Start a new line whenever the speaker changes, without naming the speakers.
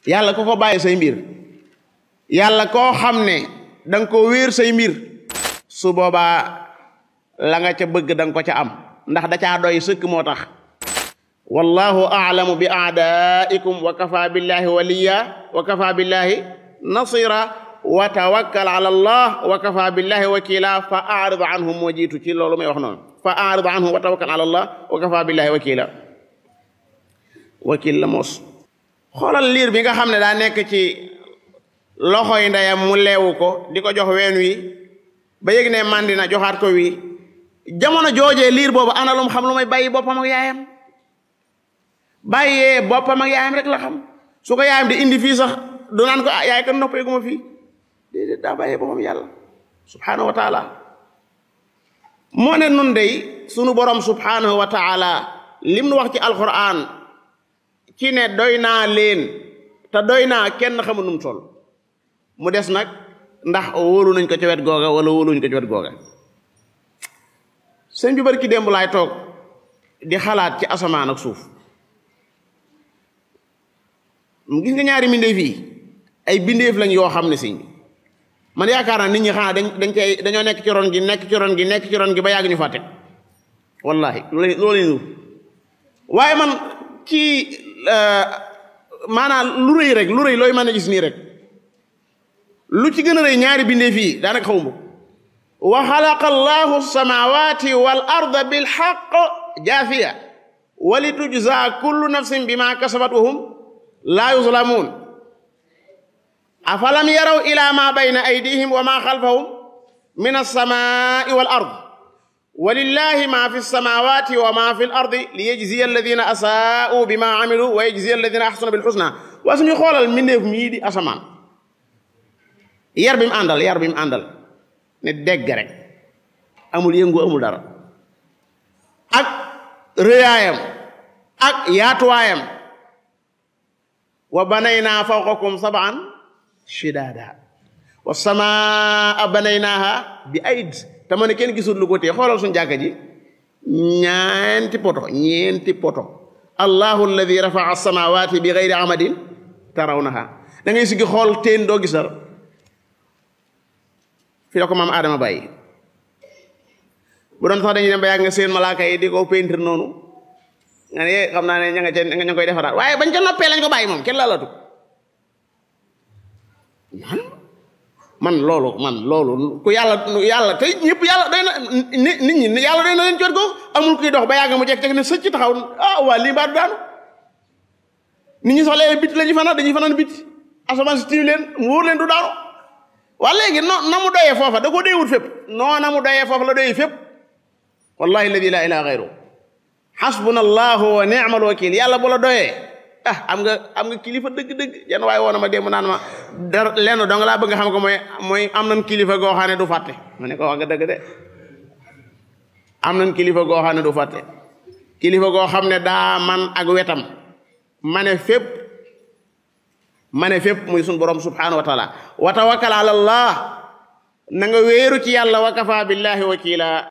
yàlla ku ko bàyyi say mbir yàlla koo xam ne danga ko wéer say mbir su boobaa la nga ca bëgg danga ko ca am ndax da caa doy sëkk moo tax wallahu a'lamu bi a'daikum wa kafa billahi waliya wa kafa billahi nasira wa tawakkal ala allah wa kafa billahi wakila fa a'rid anhum moo jiitu ci loolu may wax noonu fa a'rid anhum wa tawakkal ala allah wa kafa billahi wakila wakil la mos xoolal liir bi nga xam ne daa nekk ci loxoy ndeyam mu leewu ko di ko jox ween wi ba yëg ne màndi na joxaat ko wi jamono joojee liir boobu ana lum xam lu may bàyyi boppam ak yaayam bàyyee boppam ak yaayam rek la xam su ko yaayam di indi fii sax du naan ko yaay kan noppeeguma fii déedéet daa bàyyee boppam yàlla subhanahu wa taala moo ne nun dey sunu borom subhanahu wa taala lim nu wax ci alquran ci ne doy naa leen te doy naa kenn xamu num toll mu des nag ndax wóolu nañ ko ci wet googa wala wóoluñ ko ci wet googa sëñ bi barki démb laay toog di xalaat ci asamaan ak suuf gis nga ñaari mbindeef yi ay bindeef lañ yoo xam ne si man yaakaar naa nit ñi xanaa dañoo nekk ci ron gi ba yàgg ñu fàtte wallahi loolu waaye man ci maanaam lu rëy looy mën a gis nii rek lu ci gën a rëy ñaari bindeef yi daanaka xawma wa xalaqa allahu samawati wal arda bil haqq jaafiya wa li tujza kullu nafsin bima kasabat wa hum laa yuzlamuun afalam yaraw ila ma bayna aydihim wa ma xalfahum min alsamai wal ard walillahi ma fi lsamawati wa ma fi l ardi li yajziya alladina asaa'u bima amilu wa yajziya alladina ahsanu bil husna waa suñu xoolal mbindeef mii di asamaan yar bi mu àndal ne dégg rek amul yëngu amul dara ak rëyaayam ak yaatuwaayam wa banaynaa fawqakum sab'an shidaada wa samaa banaynaaha bi ayd te ma ne kenn gisul lu ko tee xoolal suñu jàkka ji ñeenti poto allahu alladi rafa'a as-samawati bi ghayri amadin tarawnaha da ngay sigi xool teen doo gis dara fi la ko maam Adama bàyyi bu doon sax dañuy dem ba yàgg nga seen malaaka yi di ko peinture noonu nga ne xam naa ne ña nga koy defaraat waaye bañ ko noppee lañ ko bàyyi moom kenn laalatu man loolu ku yàlla tey ñëpp yàlla doy na nit ñi yàlla doy na leen jot ko amul kuy dox ba yàgg mu jekk ne sëcc taxaw waa lii mbaa du daanu nit ñi sax léegi biti la ñuy fanaan dañuy fanaan biti asamaan si tiiw leen mu wóor leen du daanu waa léegi na mu doyee foofa da ko doyewut fépp non na mu doyee foofa la doyee fépp wallahi alladi la ilaha gayru xasbuna allahu wa ni'mal wakil yàlla bu la doyee am nga kilifa dëgg-dëgg yenn waaye woona ma démb naan ma dara lenn dong laa bëgg nga xam ko mooy am nañ kilifa goo xam ne du fàtte ma ne ko wax nga dëgg de am nañ kilifa goo xam ne du fàtte kilifa goo xam ne daa man ak wetam ma ne fépp muy suñ borom subhanahu wa taala wa tawakkal ala allah na nga wéeru ci yàlla wa kafa billahi wakila